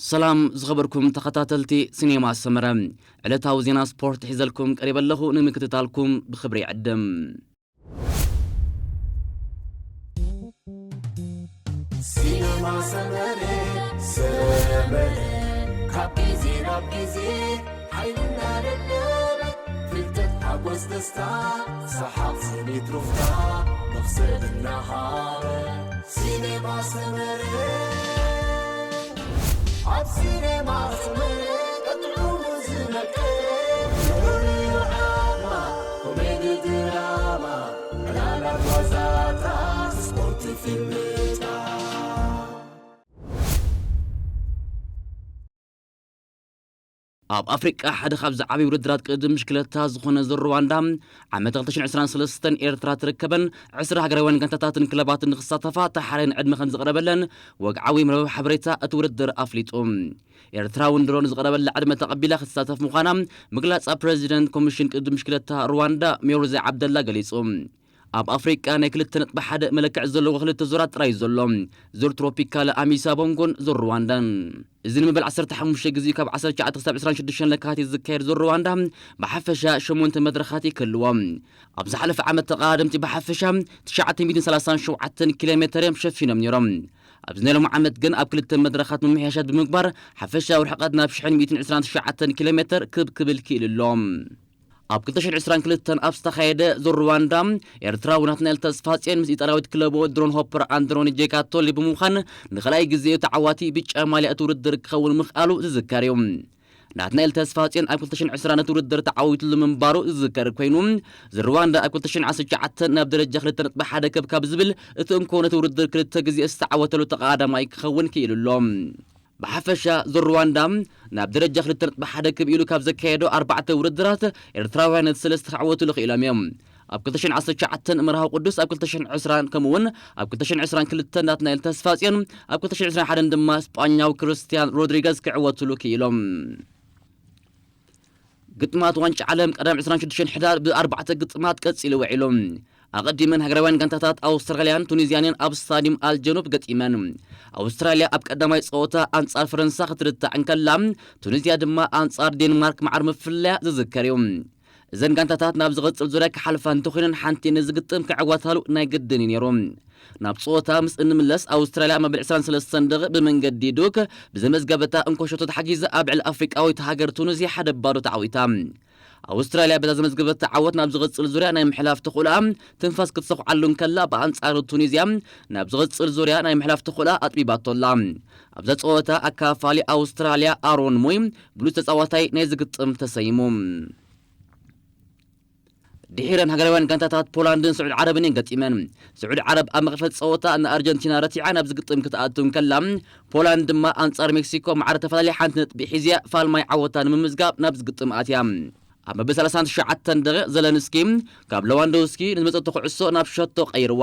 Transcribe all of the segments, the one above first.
ሰላም ዝኸበርኩም ተኸታተልቲ ሲኔማ ሰመረ፣ ዕለታዊ ዜና ስፖርት ሒዘልኩም ቀሪበ ኣለኹ። ንምክትታልኩም ብኽብሪ ይዕድም። ሲኔማ ሰመረ፣ ሰመረ፣ ካብ ግዜ ናብ ግዜ ሓይልና ደለበ፣ ፍልጠት ሓጎስ ደስታ፣ ሰሓቕ ስኒት ሩፍታ፣ መኽሰብ እናሃበ። ሲኔማ ሰመረ፣ ኣብ ሲኔማ ሰመረ፣ ጥዑሙ ዝነቅል፣ ፍቕሪ ዓማ፣ ኮሜዲ ድራማ፣ ዕላላት ዋዛታ፣ ስፖርት ፊልምታ። ኣብ ኣፍሪቃ ሓደ ካብ ዝዓበዩ ውድድራት ቅድድም ብሽክለታ ዝኾነ ዙር ሩዋንዳ፣ ዓመት ክልተ ሽሕን ዕስራን ሰለስተን ኤርትራ ትርከበን ዕስራ ሃገራውያን ጋንታታትን ክለባትን ንክሳተፋ ተሓራይን ዕድመ ከም ዝቐረበለን ወግዓዊ መርበብ ሓበሬታ እቲ ውድድር ኣፍሊጡ። ኤርትራ እውን ድሮ ንዝቐረበላ ዕድመ ተቐቢላ ክትሳተፍ ምዃና ምግላጻ ፕረዚደንት ኮሚሽን ቅድድም ብሽክለታ ሩዋንዳ ሜሮዚ ዓብደላ ገሊጹ። ኣብ ኣፍሪቃ ናይ ክልተ ነጥቢ ሓደ መለክዒ ዘለዎ ክልተ ዙራት ጥራይ እዩ ዘሎ፣ ዙር ትሮፒካል ኣሚሳ ቦንጎን ዙር ሩዋንዳን። እዚ ንመበል ዓሰርተ ሓሙሽተ ግዜ ካብ ዓሰርተ ትሽዓተ ክሳብ ዕስራን ሽዱሽተን ለካቲት ዝካየድ ዙር ሩዋንዳ ብሓፈሻ ሸሞንተ መድረኻት ይክህልዎ። ኣብ ዝሓለፈ ዓመት ተቐዳደምቲ ብሓፈሻ ትሽዓተ ሚእትን ሰላሳን ሸውዓተን ኪሎ ሜተር እዮም ሸፊኖም ነይሮም። ኣብዚ ናይ ሎሚ ዓመት ግን ኣብ ክልተ መድረኻት ምምሕያሻት ብምግባር ሓፈሻዊ ርሕቐት ናብ ሽሕን ሚእትን ዕስራን ትሽዓተን ኪሎ ሜተር ክብ ክብል ክኢሉ ኣሎ። ኣብ ክልተ ሽሕን ዕስራን ክልተን ኣብ ዝተኻየደ ዙር ሩዋንዳ፣ ኤርትራዊ ናትናኤል ተስፋጽዮን ምስ ኢጣልያዊት ክለቡ ድሮን ሆፐር ኣንድሮኒ ጄካቶሊ ብምዃን ንኻልኣይ ግዜ ተዓዋቲ ብጫ ማልያ እቲ ውድድር ክኸውን ምኽኣሉ ዝዝከር እዩ። ናትናኤል ተስፋጽዮን ኣብ ክልተ ሽሕን ዕስራን ነቲ ውድድር ተዓዊትሉ ምንባሩ ዝዝከር ኮይኑ፣ ዙር ሩዋንዳ ኣብ ክልተ ሽሕን ዓሰርተ ትሽዓተን ናብ ደረጃ ክልተ ነጥቢ ሓደ ከብካብ ዝብል እቲ እንኮ ነቲ ውድድር ክልተ ግዜ ዝተዓወተሉ ተቐዳዳማይ ክኸውን ክኢሉ ኣሎ። ብሓፈሻ ዙር ሩዋንዳ ናብ ደረጃ ክልተ ነጥቢ ሓደ ክብ ኢሉ ካብ ዘካየዶ ኣርባዕተ ውድድራት ኤርትራውያን ነቲ ሰለስተ ክዕወትሉ ክኢሎም እዮም። ኣብ ክልተ ሽሕን ዓሰርተ ትሽዓተን መርሃዊ ቅዱስ፣ ኣብ ክልተ ሽሕን ዕስራን ከምኡ እውን ኣብ ክልተ ሽሕን ዕስራን ክልተን ናትናኤል ተስፋጽዮን፣ ኣብ ክልተ ሽሕን ዕስራን ሓደን ድማ ስጳኛዊ ክርስቲያን ሮድሪገዝ ክዕወትሉ ክኢሎም። ግጥማት ዋንጫ ዓለም ቀዳም ዕስራን ሽዱሽተን ሕዳር ብኣርባዕተ ግጥማት ቀጺሉ ውዒሉ። ኣቐዲመን ሃገራውያን ጋንታታት ኣውስትራልያን ቱኒዝያንን ኣብ ስታዲየም ኣልጀኑብ ገጢመን። ኣውስትራልያ ኣብ ቀዳማይ ጸወታ ኣንጻር ፈረንሳ ክትርታዕ እንከላ፣ ቱኒዝያ ድማ ኣንጻር ዴንማርክ ማዕረ ምፍልላያ ዝዝከር እዩ። እዘን ጋንታታት ናብ ዝቕጽል ዙርያ ክሓልፋ እንተኾይነን ሓንቲ ነዚ ግጥም ክዕወታሉ ናይ ግድን እዩ ነይሩ። ናብ ጸወታ ምስ እንምለስ ኣውስትራልያ ኣብ መበል ዕስራን ሰለስተን ደቂቕ ብመንገዲ ዱክ ብዘመዝገበታ እንኮ ሸቶ ተሓጊዛ ኣብ ልዕሊ ኣፍሪቃዊት ሃገር ቱኒዝያ ሓደ ባዶ ተዓዊታ። ኣውስትራልያ በዛ ዘመዝገበታ ዓወት ናብ ዝቕጽል ዙርያ ናይ ምሕላፍ ተኽእሎኣ ትንፋስ ክትሰኹዓሉ እንከላ፣ ብኣንጻሩ ቱኒዝያ ናብ ዝቕጽል ዙርያ ናይ ምሕላፍ ተኽእሎኣ ኣጥቢባቶ ኣላ። ኣብዛ ጸወታ ኣካፋሊ ኣውስትራልያ ኣሮን ሞይ ብሉጽ ተጻዋታይ ናይዚ ግጥም ተሰይሙ። ድሒረን ሃገራውያን ጋንታታት ፖላንድን ስዑድ ዓረብን እየን ገጢመን። ስዑድ ዓረብ ኣብ መኽፈት ጸወታ ንኣርጀንቲና ረቲዓ ናብዚ ግጥም ክትኣቱ እንከላ፣ ፖላንድ ድማ ኣንጻር ሜክሲኮ ማዕረ ተፈላለየ ሓንቲ ነጥቢ ሒዝያ ፋልማይ ዓወታ ንምምዝጋብ ናብዚ ግጥም ኣትያ። ኣብ መበል ሰላሳን ትሽዓተን ደቂቕ ዘለንስኪ ካብ ለዋንዶውስኪ ንዝመጸቶ ኩዕሶ ናብ ሸቶ ቀይርዋ።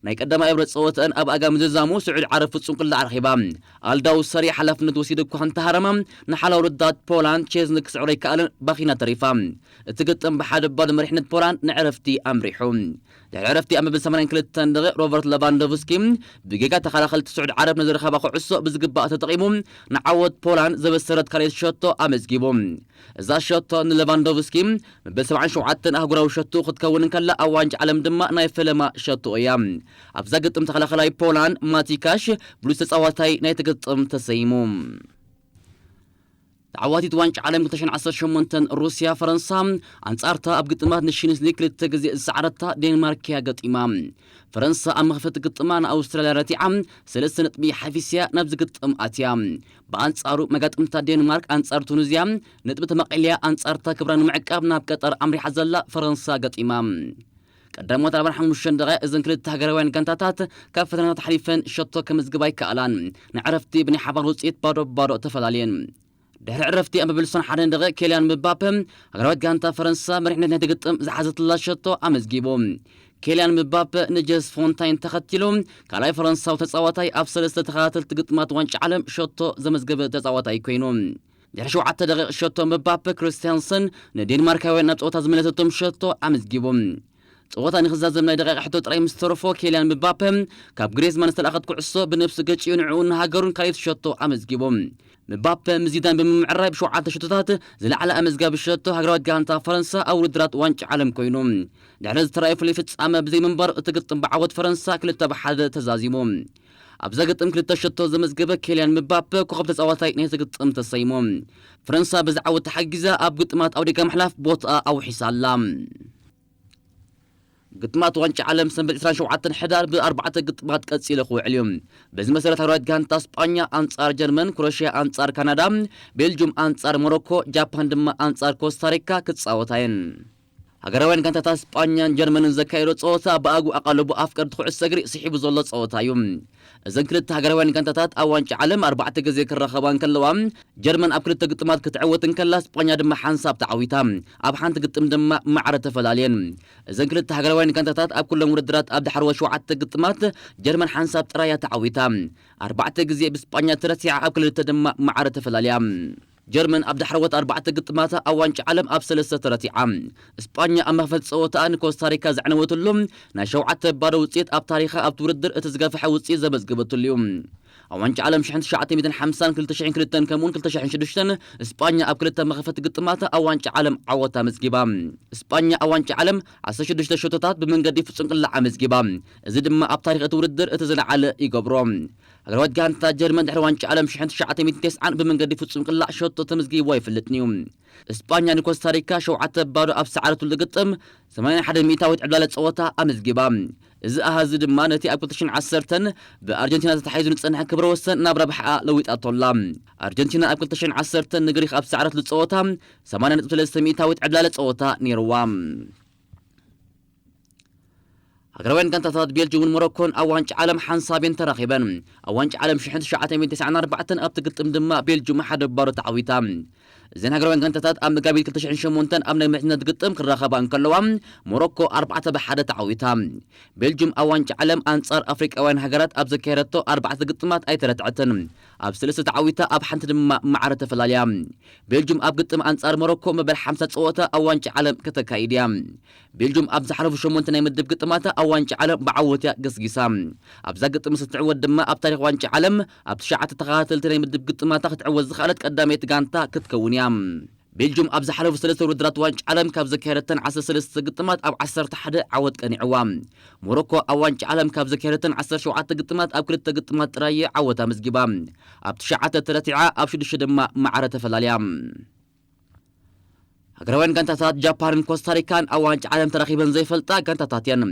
ናይ ቀዳማይ እብረ ጸወተአን ኣብ ኣጋ ምዝዛሙ ስዑድ ዓረብ ፍጹም ቅላዕ ረኺባ። ኣልዳው ሰሪ ሓላፍነት ወሲዱ እኳ እንተሃረመ፣ ንሓላው ረዳት ፖላንድ ቼዝኒ ክስዕሮ ኣይከኣለን፣ ባኺና ተሪፋ። እቲ ግጥም ብሓደ ባዶ መሪሕነት ፖላንድ ንዕረፍቲ ኣምሪሑ። ድሕሪ ዕረፍቲ ኣብ መበል ሰማንያን ክልተን ደቂቕ ሮበርት ለቫንዶቭስኪ ብጌጋ ተኸላኸልቲ ስዑድ ዓረብ ንዝረኸባ ኩዕሶ ብዝግባእ ተጠቒሙ ንዓወት ፖላንድ ዘበሰረት ካልኣይቲ ሸቶ ኣመዝጊቡ። እዛ ሸቶ ንሌቫንዶቭስኪ መበል ሰብዓን ሸውዓተን ኣህጉራዊ ሸቶ ክትከውን እንከላ፣ ኣብ ዋንጫ ዓለም ድማ ናይ ፈለማ ሸቶ እያ። ኣብዛ ግጥም ተኸላኸላይ ፖላንድ ማቲካሽ ብሉጽ ተጻዋታይ ናይቲ ግጥም ተሰይሙ። ተዓዋቲት ዋንጫ ዓለም ክልተ ሽሕን ዓሰርተ ሸሞንተን ሩስያ ፈረንሳ ኣንጻርታ ኣብ ግጥማት ንሽንስ ሊግ ክልተ ግዜ ዝሰዓረታ ዴንማርክ እያ ገጢማ። ፈረንሳ ኣብ መኽፈቲ ግጥማ ንኣውስትራልያ ረቲዓ ሰለስተ ነጥቢ ሓፊስያ ናብዚ ግጥም ኣትያ። ብኣንጻሩ መጋጥምታ ዴንማርክ ኣንጻር ቱኒዝያ ነጥቢ ተመቒልያ ኣንጻርታ ክብራ ንምዕቃብ ናብ ቀጠር ኣምሪሓ ዘላ ፈረንሳ ገጢማ። ቀዳሞት ኣርባዓን ሓሙሽተን ደቂቕ እዘን ክልተ ሃገራውያን ጋንታታት ካብ ፈተናታት ሓሊፈን ሸቶ ከምዝግባ ኣይከኣላን። ንዕረፍቲ ብናይ ሓባር ውጽኢት ባዶ ባዶ ተፈላልየን። ድሕሪ ዕረፍቲ ኣብ መበል ሓደን ደቂቕ ኬልያን ምባፔ ሃገራዊት ጋንታ ፈረንሳ መሪሕነት ናይቲ ግጥም ዝሓዘትላ ሸቶ ኣመዝጊቡ። ኬልያን ምባፔ ንጀስ ፎንታይን ተኸቲሉ ካልኣይ ፈረንሳዊ ተጻዋታይ ኣብ ሰለስተ ተኸታተልቲ ግጥማት ዋንጫ ዓለም ሸቶ ዘመዝገበ ተጻዋታይ ኮይኑ። ድሕሪ ሸውዓተ ደቂቕ ሸቶ ምባፔ ክርስቲያንሰን ንዴንማርካውያን ናብ ጸወታ ዝመለሰቶም ሸቶ ኣመዝጊቡ። ጸወታ ንኽዛዘም ናይ ደቂቕ ሕቶ ጥራይ ምስ ተረፎ፣ ኬልያን ምባፔ ካብ ግሬዝማን ዝተላእኸት ኩዕሶ ብነብሱ ገጭዮ ንዕኡን ንሃገሩን ካልኣይቲ ሸቶ ኣመዝጊቡ። ምባፔ ምስ ዚዳን ብምምዕራይ ብሸውዓተ ሸቶታት ዝለዓለ ኣመዝጋቢ ሸቶ ሃገራዊት ጋንታ ፈረንሳ ኣብ ውድድራት ዋንጫ ዓለም ኮይኑ። ድሕሪ ዝተራእየ ፍሉይ ፍጻመ ብዘይምንባር፣ እቲ ግጥም ብዓወት ፈረንሳ ክልተ ብ ሓደ ተዛዚሙ። ኣብዛ ግጥም ክልተ ሸቶ ዘመዝገበ ኬልያን ምባፔ ኮኸብ ተጻዋታይ ናይቲ ግጥም ተሰይሙ። ፈረንሳ በዚ ዓወት ተሓጊዛ ኣብ ግጥማት ኣውዲጋ ምሕላፍ ቦታኣ ኣውሒሳ ኣላ። ግጥማት ዋንጫ ዓለም ሰንበት ዕስራን ሸውዓተን ሕዳር ብኣርባዕተ ግጥማት ቀጺሉ ክውዕል እዩ። በዚ መሰረት ሃገራዊት ጋንታ ስጳኛ ኣንጻር ጀርመን፣ ክሮሽያ ኣንጻር ካናዳ፣ ቤልጁም ኣንጻር ሞሮኮ፣ ጃፓን ድማ ኣንጻር ኮስታሪካ ክጻወታ እየን። ሃገራውያን ጋንታታት ስጳኛን ጀርመንን ዘካየዶ ጸወታ ብኣጉ ኣቓልቦ ኣፍቀርቲ ኩዕሶ እግሪ ስሒቡ ዘሎ ጸወታ እዩ። እዘን ክልተ ሃገራውያን ጋንታታት ኣብ ዋንጫ ዓለም ኣርባዕተ ግዜ ክራኸባ እንከለዋ፣ ጀርመን ኣብ ክልተ ግጥማት ክትዕወት እንከላ፣ ስጳኛ ድማ ሓንሳብ ተዓዊታ፣ ኣብ ሓንቲ ግጥም ድማ ማዕረ ተፈላልየን። እዘን ክልተ ሃገራውያን ጋንታታት ኣብ ኩለን ውድድራት ኣብ ዳሕረዎት ሸውዓተ ግጥማት ጀርመን ሓንሳብ ጥራይ እያ ተዓዊታ። ኣርባዕተ ግዜ ብስጳኛ ተረቲዓ፣ ኣብ ክልተ ድማ ማዕረ ተፈላልያ። ጀርመን ኣብ ዳሕረዎት ኣርባዕተ ግጥማታ ኣብ ዋንጫ ዓለም ኣብ ሰለስተ ተረቲዓ። ስጳኛ ኣብ መኽፈቲ ጸወታኣ ንኮስታሪካ ዘዕነወትሉ ናይ ሸውዓተ ባዶ ውጽኢት ኣብ ታሪኻ ኣብቲ ውድድር እቲ ዝገፍሐ ውጽኢት ዘመዝገበትሉ እዩ። ኣብ ዋንጫ ዓለም ሽሕን ትሽዓተ ሚእትን ሓምሳን ክልተ ሽሕን ክልተን ከምኡውን ክልተ ሽሕን ሽዱሽተን ስጳኛ ኣብ ክልተ መኽፈቲ ግጥማታ ኣብ ዋንጫ ዓለም ዓወት ኣመዝጊባ። ስጳኛ ኣብ ዋንጫ ዓለም ዓሰርተ ሽዱሽተ ሸቶታት ብመንገዲ ፍጹም ቅላዕ ኣመዝጊባ። እዚ ድማ ኣብ ታሪኽ እቲ ውድድር እቲ ዝለዓለ ይገብሮ። ሃገራዊት ጋንታ ጀርመን ድሕሪ ዋንጫ ዓለም ሽሕን ትሽዓተ ሚእትን ተስዓን ብመንገዲ ፍጹም ቅላዕ ሸቶ ተመዝጊቡ ኣይፈልጥን እዩ። እስጳኛ ንኮስታሪካ ሸውዓተ ባዶ ኣብ ዝሰዓረትሉ ግጥም፣ ሰማንያን ሓደን ሚእታዊት ዕብላለ ጸወታ ኣመዝጊባ። እዚ ኣሃዚ ድማ ነቲ ኣብ ክልተ ሽሕን ዓሰርተን ብኣርጀንቲና ተታሒዙ ዝጸንሐ ክብረ ወሰን ናብ ረብሓኣ ለዊጣቶ ኣላ። ኣርጀንቲና ኣብ ክልተ ሽሕን ዓሰርተን ንግሪኽ ኣብ ዝሰዓረትሉ ጸወታ፣ ሰማንያ ነጥቢ ሰለስተ ሚእታዊት ዕብላለ ጸወታ ነይርዋ። ሃገራውያን ጋንታታት ቤልጅምን ሞሮኮን ኣብ ዋንጫ ዓለም ሓንሳብ እየን ተራኺበን። ኣብ ዋንጫ ዓለም ሽሕን ትሽዓተ ሚእትን ተስዓን ኣርባዕተን ኣብቲ ግጥም ድማ ቤልጅም ሓደ ባዶ ተዓዊታ። እዘን ሃገራውያን ጋንታታት ኣብ መጋቢት ክልተ ሽሕን ሸሞንተን ኣብ ናይ ምሕዝነት ግጥም ክራኸባ እንከለዋ፣ ሞሮኮ ኣርባዕተ ብ ሓደ ተዓዊታ። ቤልጅም ኣብ ዋንጫ ዓለም ኣንጻር ኣፍሪቃውያን ሃገራት ኣብ ዘካየደቶ ኣርባዕተ ግጥማት ኣይተረትዐትን። ኣብ ሰለስተ ተዓዊታ፣ ኣብ ሓንቲ ድማ ማዕረ ተፈላልያ። ቤልጅም ኣብ ግጥም ኣንጻር ሞሮኮ መበል ሓምሳ ጸወታ ኣብ ዋንጫ ዓለም ከተካይድ እያ። ቤልጅም ኣብ ዝሓለፉ ሸሞንተ ናይ ምድብ ግጥማታ ኣብ ዋንጫ ዓለም ብዓወት እያ ገስጊሳ። ኣብዛ ግጥም ምስ እትዕወት ድማ ኣብ ታሪኽ ዋንጫ ዓለም ኣብ ትሽዓተ ተኸታተልቲ ናይ ምድብ ግጥማታ ክትዕወት ዝኸኣለት ቀዳመይቲ ጋንታ ክትከውን እያ። ቤልጅም ኣብ ዝሓለፉ ሰለስተ ውድድራት ዋንጫ ዓለም ካብ ዘካየደተን ዓሰርተ ሰለስተ ግጥማት ኣብ ዓሰርተ ሓደ ዓወት ቀኒዕዋ። ሞሮኮ ኣብ ዋንጫ ዓለም ካብ ዘካየደተን ዓሰርተ ሸውዓተ ግጥማት ኣብ ክልተ ግጥማት ጥራይ እያ ዓወት ኣመዝጊባ። ኣብ ትሽዓተ ተረቲዓ፣ ኣብ ሽዱሽተ ድማ ማዕረ ተፈላልያ። ሃገራውያን ጋንታታት ጃፓንን ኮስታሪካን ኣብ ዋንጫ ዓለም ተራኺበን ዘይፈልጣ ጋንታታት እየን።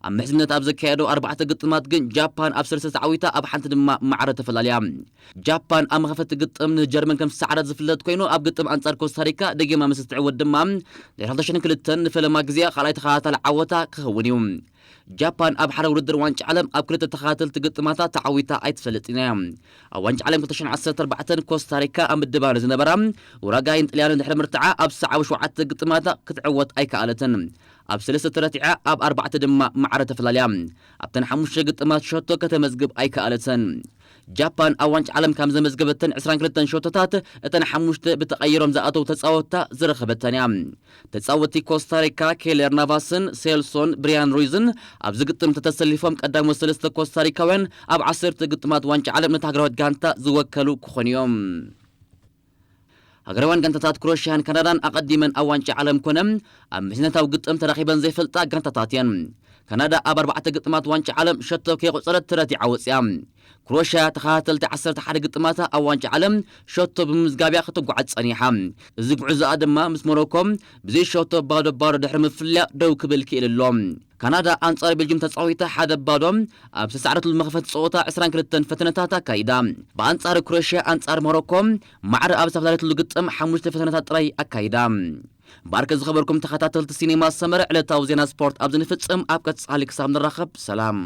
ኣብ ምሕዝነት ኣብ ዘካየዶ ኣርባዕተ ግጥማት ግን ጃፓን ኣብ ሰለስተ ተዓዊታ፣ ኣብ ሓንቲ ድማ ማዕረ ተፈላልያ። ጃፓን ኣብ መኸፈቲ ግጥም ንጀርመን ከም ዝሰዓረት ዝፍለጥ ኮይኑ፣ ኣብ ግጥም ኣንጻር ኮስታሪካ ደጊማ ምስ እትዕወት ድማ ድሕሪ ክልተ ሽሕን ክልተን ንፈለማ ግዜኣ ካልኣይ ተኸታታሊ ዓወታ ክኸውን እዩ። ጃፓን ኣብ ሓደ ውድድር ዋንጫ ዓለም ኣብ ክልተ ተኸታተልቲ ግጥማታ ተዓዊታ ኣይትፈልጥን እያ። ኣብ ዋንጫ ዓለም ክልተ ሽሕን ዓሰርተ ኣርባዕተን ኮስታሪካ ኣብ ምድባ ንዝነበራ ኡራጋይን ጥልያንን ድሕሪ ምርትዓ ኣብ ዝሰዓቡ ሸውዓተ ግጥማታ ክትዕወት ኣይከኣለትን። ኣብ ሰለስተ ተረቲዓ ኣብ ኣርባዕተ ድማ ማዕረ ተፈላልያ። ኣብተን ሓሙሽተ ግጥማት ሸቶ ከተመዝግብ ኣይከኣለትን። ጃፓን ኣብ ዋንጫ ዓለም ካብ ዘመዝገበተን ዕስራን ክልተን ሸቶታት እተን ሓሙሽተ ብተቐይሮም ዝኣተዉ ተጻወትታ ዝረኸበተን እያ። ተጻወትቲ ኮስታሪካ ኬለር ናቫስን ሴልሶን ብሪያን ሩይዝን ኣብዚ ግጥም ተተሰሊፎም ቀዳሞት ሰለስተ ኮስታሪካውያን ኣብ ዓሰርተ ግጥማት ዋንጫ ዓለም ነታ ሃገራዊት ጋንታ ዝወከሉ ክኾኑ እዮም። ሃገራውያን ጋንታታት ክሮሽያን ካናዳን ኣቐዲመን ኣብ ዋንጫ ዓለም ኮነ ኣብ ምሕዝነታዊ ግጥም ተራኺበን ዘይፈልጣ ጋንታታት እየን። ካናዳ ኣብ ኣርባዕተ ግጥማት ዋንጫ ዓለም ሸቶ ከይቆጸረት ተረቲዓ ወጺኣ። ክሮሽያ ተኸታተልቲ ዓሰርተ ሓደ ግጥማታ ኣብ ዋንጫ ዓለም ሸቶ ብምምዝጋብ እያ ክትጓዓዝ ጸኒሓ። እዚ ጉዕዞኣ ድማ ምስ ሞሮኮ ብዘይ ሸቶ ባዶ ባዶ ድሕሪ ምፍልያ ደው ክብል ክኢሉ ኣሎ። ካናዳ ኣንጻር ቤልጅም ተጻዊታ ሓደ ባዶ ኣብ ዝተሳዕረትሉ መኽፈቲ ጸወታ ዕስራን ክልተን ፈተነታት ኣካይዳ። ብኣንጻር ክሮሽያ ኣንጻር ሞሮኮ ማዕረ ኣብ ዝተፈላለየትሉ ግጥም ሓሙሽተ ፈተነታት ጥራይ ኣካይዳ። እምበኣርከ ዝኸበርኩም ተኸታተልቲ ሲኔማ ሰመረ፣ ዕለታዊ ዜና ስፖርት ኣብዚ ንፍጽም። ኣብ ቀጻሊ ክሳብ ንራኸብ ሰላም።